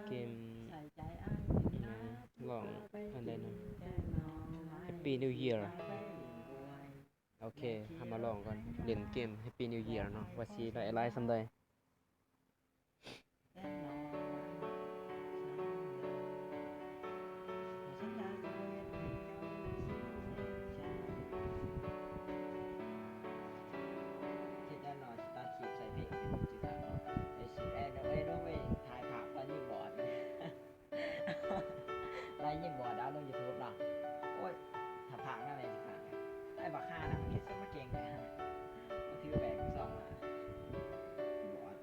ເກມ ນີ້ນະ ຮ້ອງອັນໃດນະ Happy New Year. ໂອເຄ ເຮົາມາລອງກ່ອນ ຫຼິ້ນເກມ Happy New Year ເນາະ ວ່າຊິໄດ້ຫຼາຍສ່ຳໃດ. ເຮັດແນ່ນອນຊິຕັດຄລິບໃສ່ເພງ ຊິຕັດເນາະ ໄອ້ຊິແອດເອີຍ ລົງໄປຖ່າຍພາບຕອນຍິງບອດ ໄລ່ຍິງບອດ ເອົາລົງຢູທູບເນາະ. ໂອ້ຍ ຖ້າພາກນັ້ນແມ່ນຊິຂາດ ໄອ້ບັກຫ່ານະ ມັນຄິດຊະມາເກັ່ງແທ້ ມັນຖືແບກສອງ ບອດ.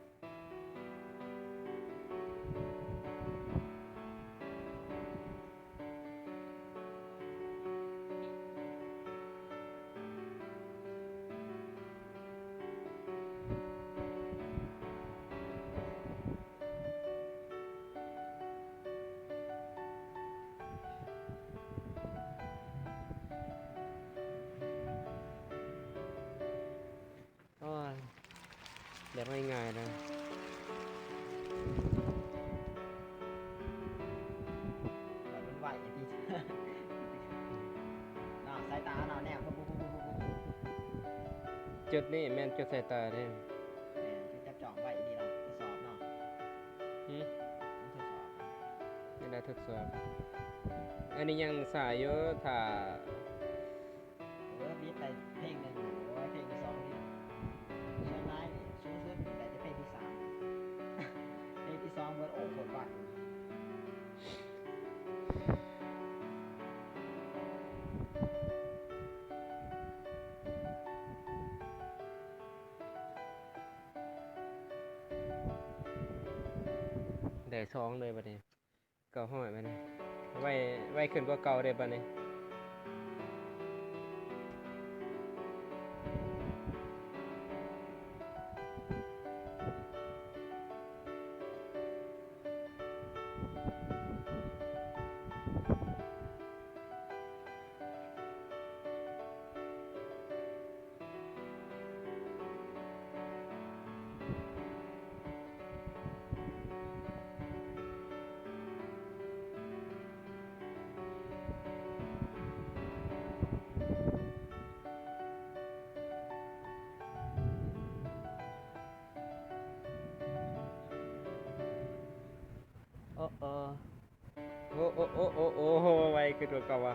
ໂອ້ຍ ແບບງ່າຍໆນະ ແບບມັນໄວຕິ ເນາະ ສາຍຕາເນາະ ແນມ ປຸບໆ ຈຸດນີ້ແມ່ນຈຸດສາຍຕາເດ້ ແມ່ນ ຄືຈັບຈ້ອງໄວ້ດີລະ ທົດສອບເນາະ. ຫື ມັນທົດສອບ ຍັງໄດ້ທົດສອບ ອັນນີ້ຍັງສາຍຢູ່ ຖ້າ ເອີ ບິດໄປເພງໜຶ່ງ ໂອ້ຍ ເພງທີສອງນີ້ ສ່ວນຫຼາຍນີ້ສູງສຸດໄດ້ແຕ່ເພງທີສາມ ເພງທີສອງເບິດ ໂອ້ ໂຄດໄວ. ໄດ້ສອງເລີຍບັດນີ້ ເກົ້າຮ້ອຍບັດນີ້ ໄວ ໄວຂຶ້ນກວ່າເກົ່າເດ້ບັດນີ້. ໂອ້ ໂອ້ ໂອ້ ໄວຂຶ້ນກວ່າເກົ່າວ່າ.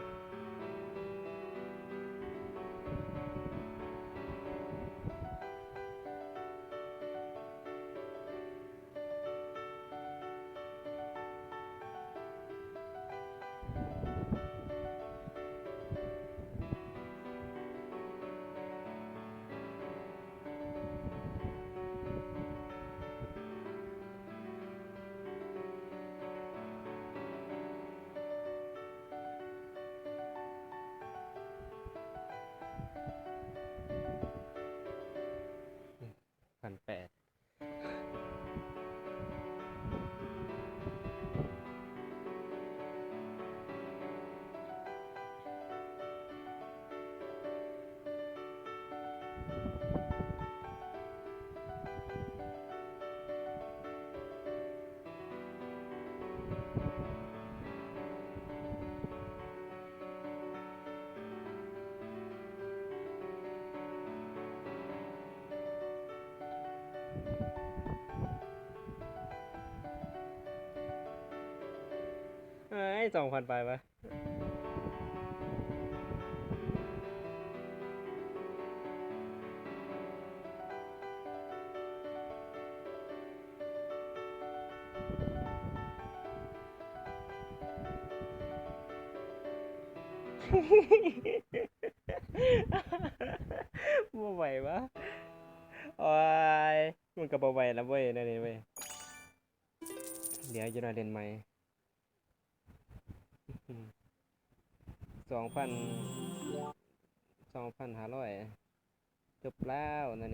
ພັນແປດ. ເອີຍ ສອງພັນປາຍວະ. ບໍ່ໄຫວວະ ໂອ້ຍ ມັນກໍບໍ່ໄຫວລະເວີຍ ແນວນີ້ເວີຍ. ດຽວຈະໄດ້ຫຼິ້ນໃໝ່ ສອງພັນ ສອງພັນຫ້າຮ້ອຍ ຈົບແລ້ວ ແນວນີ້.